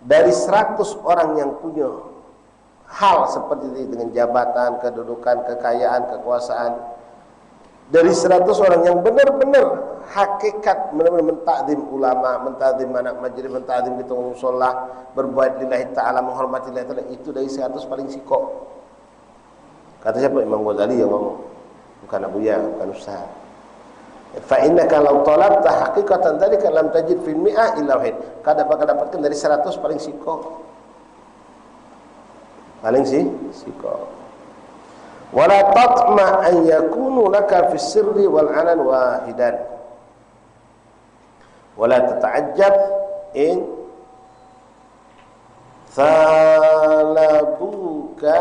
dari seratus orang yang punya hal seperti ini, dengan jabatan, kedudukan, kekayaan, kekuasaan, dari seratus orang yang benar-benar hakikat, benar-benar mentakzim ulama, mentakzim anak majlis, mentakzim kita mushola, berbuat lillahi ta'ala, menghormati lillahi ta'ala, itu dari seratus paling sikok. Kata siapa? Imam Ghazali yang ngomong. Bukan Abuya, bukan Ustaz. Fa innaka law talabta haqiqatan dzalika lam tajid fil mi'ah illa wahid. Kada bakal dapatkan dari seratus paling sikok. Paling si sikok. Wala tatma an yakunu laka fis sirri wal anan wahidan. Wala tata'ajjab in thalabuka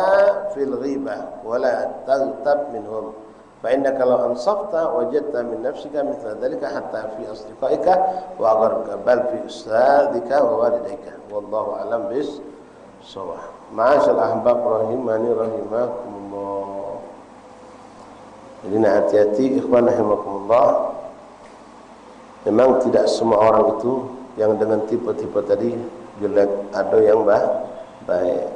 fil ghibah, wala taghtab minhum. Fa innaka law ansafta wajadta min nafsika mithla dzalika hatta fi asdiqaika wa aqrabika, bal fi ustadzika wa walidaika. Wallahu a'lam bis shawab. Ma'asyiral ahbab rahimani rahimakumullah. Jadi nak hati-hati, ikhwan rahimakumullah. Memang tidak semua orang itu yang dengan tipe-tipe tadi jelek, ada yang ba- baik.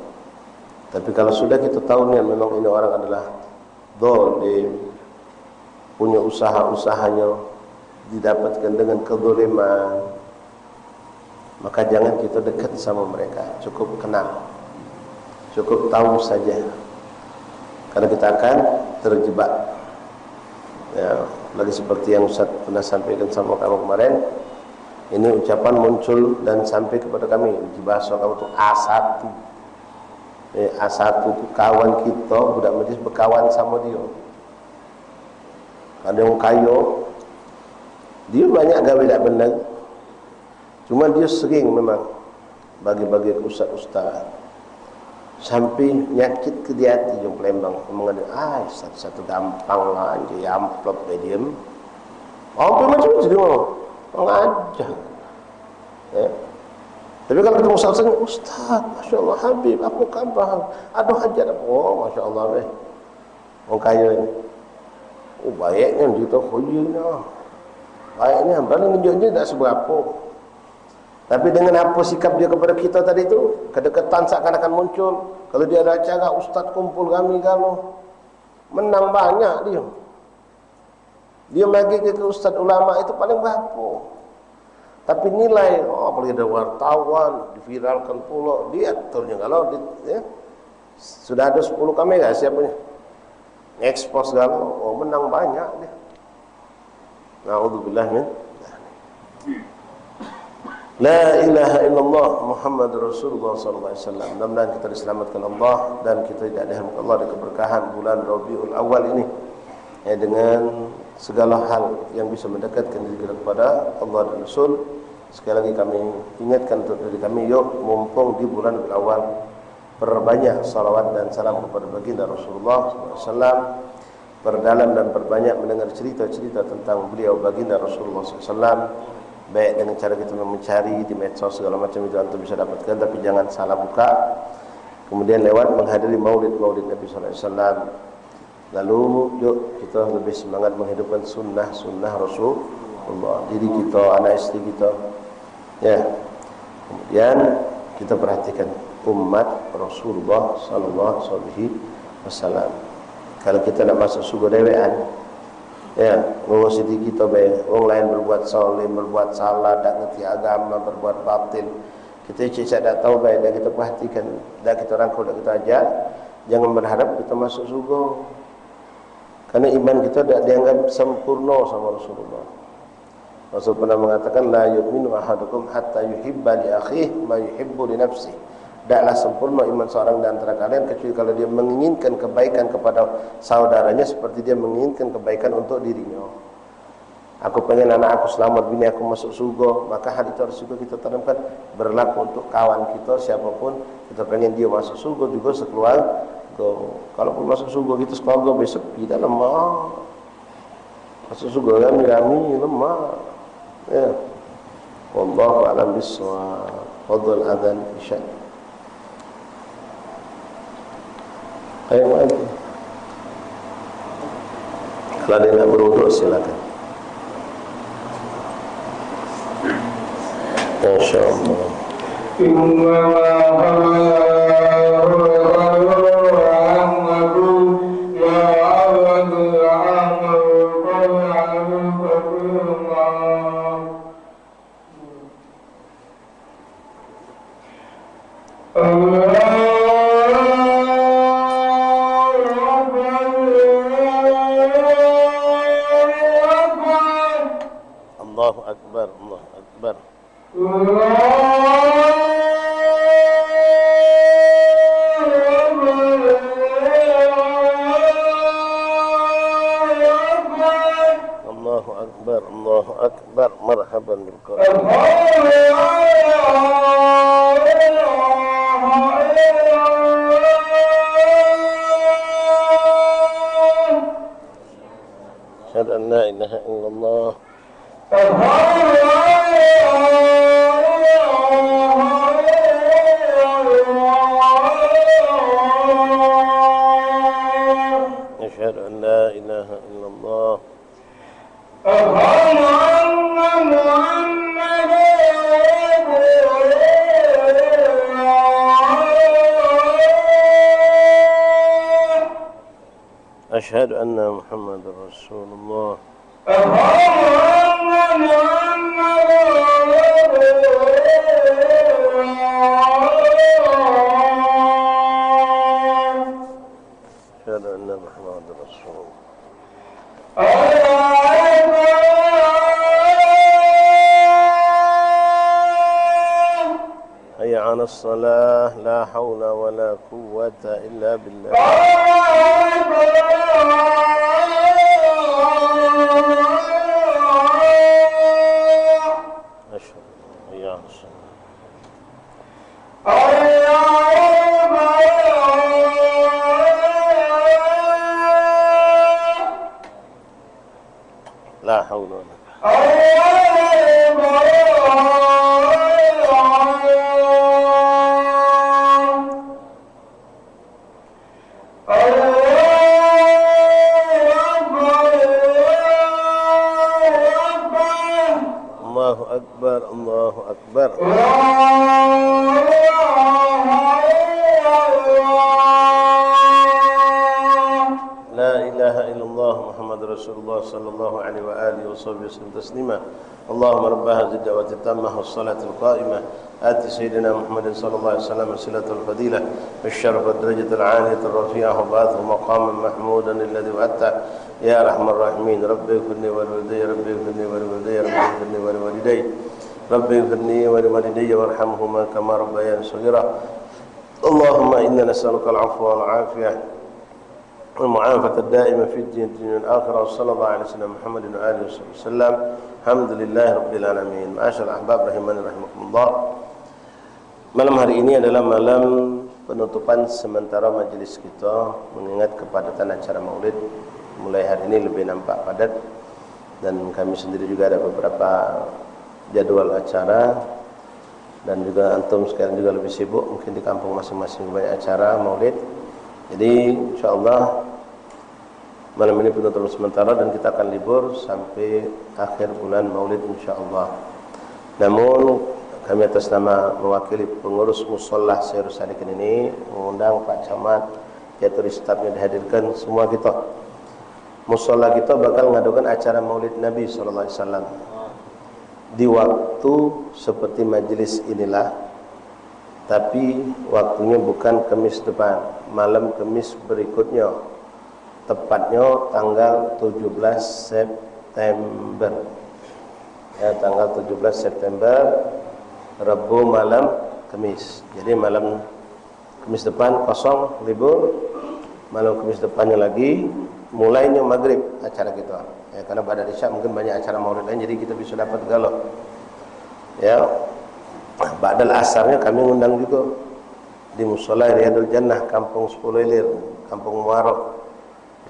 Tapi kalau sudah kita tahu ni memang ini orang adalah zalim, punya usaha-usahanya didapatkan dengan kezaliman, maka jangan kita dekat sama mereka. Cukup kenal, cukup tahu saja, karena kita akan terjebak. Ya, lagi seperti yang Ustaz pernah sampaikan sama kamu kemarin, ini ucapan muncul dan sampai kepada kami di bahasa kamu tu, A satu. Eh, A satu tu kawan kita, budak majlis bekawan sama dia. Ada orang kaya, dia banyak gawe dak benar. Cuma dia sering memang bagi-bagi ke ustaz-ustaz. Sampai nyakit ke di hati jong Palembang. Memang ada, ai, satu-satu gampang lah, je amplop dia diem. Amplop macam-macam dia ngomong. Mengajar. Ya. Tapi kalu ketemu ustaz, "Ustaz, masya Allah, Habib, apa kabar? Ada hajat apa?" "Oh, masya Allah, beh. Wong kayo ni." "Oh, baiknya cerita khuyu ni. Baiknya, berani nunjuk je tak seberapa." Tapi dengan apa sikap dia kepada kita tadi tu, kedekatan seakan-akan muncul. Kalau dia ada acara, ustaz kumpul kami galo. Menang banyak dia. Dia bagi ke, ke ustaz ulama itu paling berapa. Tapi nilai, oh, apalagi ada wartawan, diviralkan pula, dia aturnya kalau di, ya. Sudah ada sepuluh kamera siapanya. Ngekspos galo, oh, menang banyak dia. Naudzubillah min. La ilaha illallah Muhammad Rasulullah sallallahu alaihi wasallam. Mudah-mudahan kita diselamatkan Allah dan kita tidak diharamkan Allah di keberkahan bulan Rabiul Awal ini. Ya, dengan segala hal yang bisa mendekatkan diri kita kepada Allah dan Rasul. Sekali lagi kami ingatkan untuk diri kami, yuk, mumpung di bulan Rabiul Awal, perbanyak salawat dan salam kepada baginda Rasulullah sallallahu alaihi wasallam. Perdalam dan perbanyak mendengar cerita-cerita tentang beliau, baginda Rasulullah sallallahu alaihi wasallam, baik dengan cara kita mencari di medsos segala macam itu antum bisa dapatkan, tapi jangan salah buka. Kemudian lewat menghadiri maulid-maulid Nabi sallallahu alaihi wasallam. Lalu, yuk kita lebih semangat menghidupkan sunnah-sunnah Rasulullah, diri kita, anak isteri kita. Ya. Kemudian kita perhatikan umat Rasulullah sallallahu alaihi wasallam. Kalau kita nak masuk surga dewean, ya, ngurusi diri kita bae. Wong lain berbuat zalim, berbuat salah, dak ngerti agama, berbuat batil. Kita cicak dak tahu bae, dak kita perhatikan, dak kita rangkul, dak kita ajak. Jangan berharap kita masuk surga. Karena iman kita dak dianggap sempurna sama Rasulullah. Rasul pernah mengatakan, "La yu'minu ahadukum hatta yuhibba li akhihi ma yuhibbu li nafsihi." Tidaklah sempurna iman seorang di antara kalian kecuali kalau dia menginginkan kebaikan kepada saudaranya seperti dia menginginkan kebaikan untuk dirinya. Aku pengen anak aku selamat, bini aku masuk surga, maka hal itu harus juga kita tanamkan berlaku untuk kawan kita siapapun. Kita pengen dia masuk surga juga sekeluarga. Kalaupun masuk surga kita sekeluarga, besok kita lemah. Masuk surga rami-rami, lemak. Ya. Wallahu a'lam bissawab. Fadhal adzan isya. Ayo, mari. Kalau ada yang nak beruduk, silakan. Masya Allah. Allahu Akbar, Allahu Akbar. Allahu Akbar, Allahu Akbar. Marhaban bil qadim. Asyhadu an la ilaha illallah. Asyhadu an la ilaha illallah. Asyhadu anna Muhammadar Rasulullah. Asyhadu anna Muhammadar Rasulullah. Hayya 'alas shalah, la haula wala quwwata illa billah. Asyhadu, hayya 'alas shalah. La haula wala quwwata. أكبر، الله أكبر. لا إله إلا الله محمد رسول الله صلى الله عليه وآله وصحبه وسلم تسليما. اللهم رب هذه الدعوة التامة والصلاة القائمة، آت سيدنا محمد صلى الله عليه وسلم وسيلته الفضيلة والشرف والدرجة العالية الرفيعة وابعثه مقاما محمودا الذي وعدته يا أرحم الراحمين. رب اغفر لي ولوالدي، رب اغفر لي ولوالدي، رب اغفر لي ولوالدي، رب اغفر لي ولوالدي وارحمهما كما ربياني صغيرا. اللهم إنا نسألك العفو والعافية والمعافاة الدائمة في الدين، الدنيا والآخرة. وصلى الله على سيدنا محمد وآله وصحبه وسلم. الحمد لله رب العالمين. معاشر الأحباب رحمني رحمكم الله. Malam hari ini adalah malam penutupan sementara majelis kita, mengingat kepadatan acara Maulid. Mulai hari ini lebih nampak padat, dan kami sendiri juga ada beberapa jadwal acara, dan juga antum sekalian juga lebih sibuk mungkin di kampung masing-masing, banyak acara Maulid. Jadi, insyaallah, malam ini penutupan sementara dan kita akan libur sampai akhir bulan Maulid, insyaallah. Namun, kami atas nama mewakili pengurus Musholla Sairus Salikin ini mengundang Pak Camat, Jaturi, stafnya dihadirkan, semua kita. Musholla kita bakal ngadakan acara Maulid Nabi sallallahu alaihi wasallam di waktu seperti majelis inilah, tapi waktunya bukan Kemis depan, malam Kemis berikutnya, tepatnya tanggal tujuh belas September. Ya, tanggal tujuh belas September, Rabu malam Kemis. Jadi, malam Kemis depan kosong, libur. Malam Kemis depannya lagi, mulainya maghrib acara kita. Ya, karena ba'dal isya mungkin banyak acara Maulid lain, jadi kita bisa dapat galo. Ya, ba'dal asarnya kami ngundang juga di Musholla Riyadul Jannah, Kampung Sepuluh Ilir, Kampung Muaro.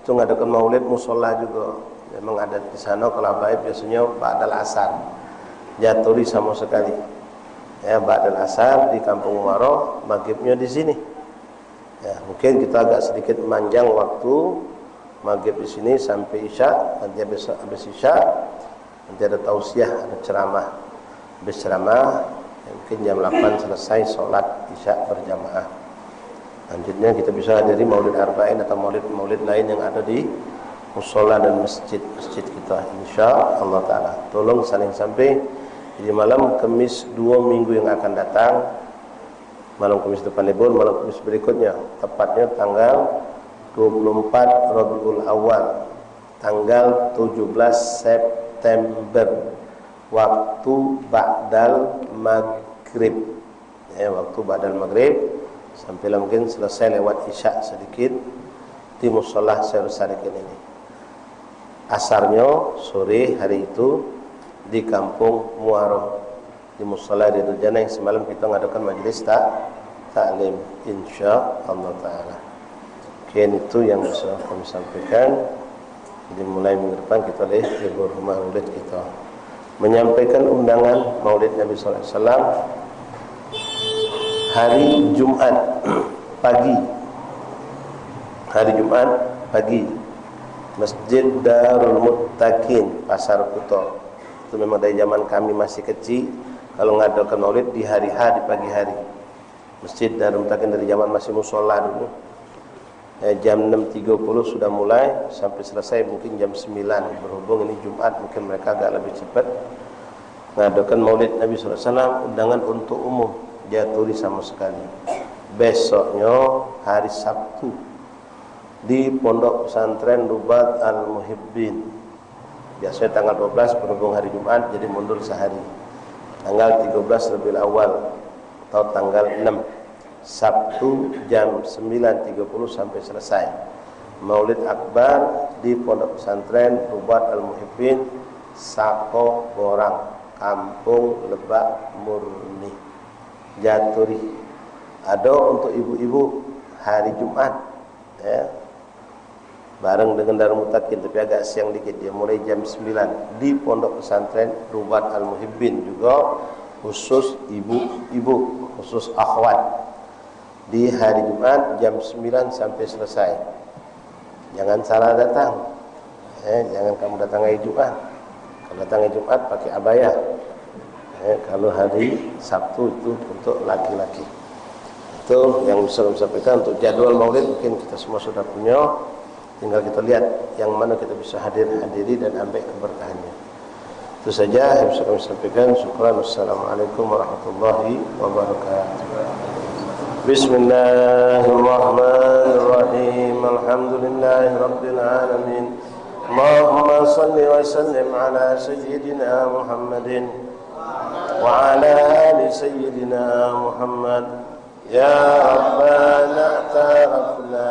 Itu ngadakan Maulid Musholla juga. Memang adat di sana, kalau habaib biasanya ba'dal asar. Jaturi sama sekali. Ya, ba'dal asar di Kampung Muaro, maghribnya di sini. Ya, mungkin kita agak sedikit manjang waktu maghrib di sini sampai isya. Nanti habis, habis isya, nanti ada tausiah, ada ceramah. Habis ceramah, ya, mungkin jam delapan selesai sholat isya berjamaah. Lanjutnya kita bisa hadiri Maulid Arba'in atau maulid-maulid lain yang ada di musholla dan masjid-masjid kita, insya Allah Ta'ala. Tolong saling sampai. Jadi, malam Kemis dua minggu yang akan datang, malam Kemis depan libur, malam Kemis berikutnya, tepatnya tanggal dua puluh empat Rabiul Awal, tanggal tujuh belas September, waktu ba'dal maghrib. Ya, waktu ba'dal maghrib, sampailah mungkin selesai lewat isya sedikit di Musholla Sairus Salikin ini. Asarnya sore hari itu di Kampung Muaro, di Musholla Riyadul Jannah yang semalam kita ngadakan majelis tak-, taklim, insya Allah Ta'ala. Mungkin itu yang bisa kami sampaikan. Jadi, mulai minggu depan kita boleh libur rumah Maulid kita. Menyampaikan undangan Maulid Nabi sallallahu alaihi wasallam hari Jumat pagi. Hari Jumat pagi, Masjid Darul Muttaqin, Pasar Kuto. Itu memang dari zaman kami masih kecil, kalau ngadakan Maulid di hari H, di pagi hari. Masjid Darul Muttaqin dari zaman masih musholla dulu. Eh, jam enam tiga puluh sudah mulai, sampai selesai mungkin jam sembilan. Berhubung ini Jumat, mungkin mereka agak lebih cepat. Ngadakan Maulid Nabi sallallahu alaihi wasallam, undangan untuk umum, jaturi sama sekali. Besoknya hari Sabtu di Pondok Pesantren Rubat Al Muhibbin. Biasanya tanggal dua belas, berhubung hari Jumat, jadi mundur sehari. Tanggal tiga belas Rabiul Awal atau tanggal enam, Sabtu, jam sembilan tiga puluh sampai selesai. Maulid Akbar di Pondok Pesantren Rubat Al Muhibbin, Sako Borang, Kampung Lebak Murni. Jaturi. Ada untuk ibu-ibu hari Jumat, ya, bareng dengan Darul Muttaqin, tapi agak siang dikit. Dia mulai jam sembilan di Pondok Pesantren Rubat Al Muhibbin, juga khusus ibu-ibu, khusus akhwat. Di hari Jumat jam sembilan sampai selesai. Jangan salah datang. Eh, jangan kamu datang hari Jumat. Kalau datang hari Jumat, pakai abaya. Eh, kalau hari Sabtu itu untuk laki-laki. Itu yang bisa kami sampaikan. Untuk jadwal maulid mungkin kita semua sudah punya. Tinggal kita lihat yang mana kita bisa hadir, hadiri dan ambil keberkahannya. Itu saja yang bisa kami sampaikan. Syukran. Wassalamualaikum warahmatullahi wabarakatuh. Bismillahirrahmanirrahim. Alhamdulillahirabbil alamin. Allahumma salli wa sallim ala sayyidina Muhammadin wa ala ali sayyidina Muhammad. Ya Rabbana, i'tarafna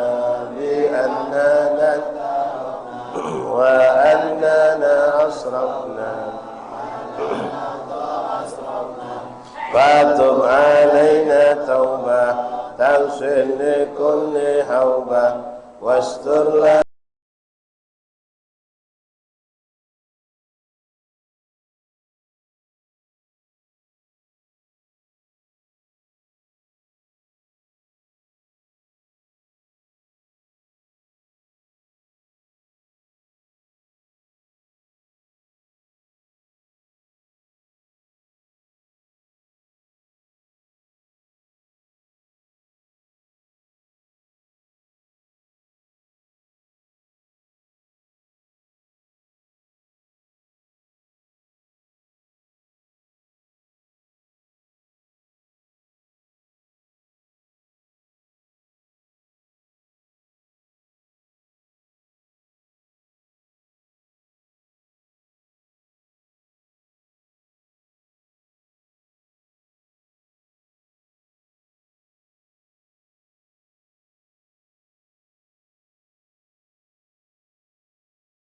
bi annana wa annana asrafna. Fatub alaina taubah, taghsil li kulli haubah, wastur lana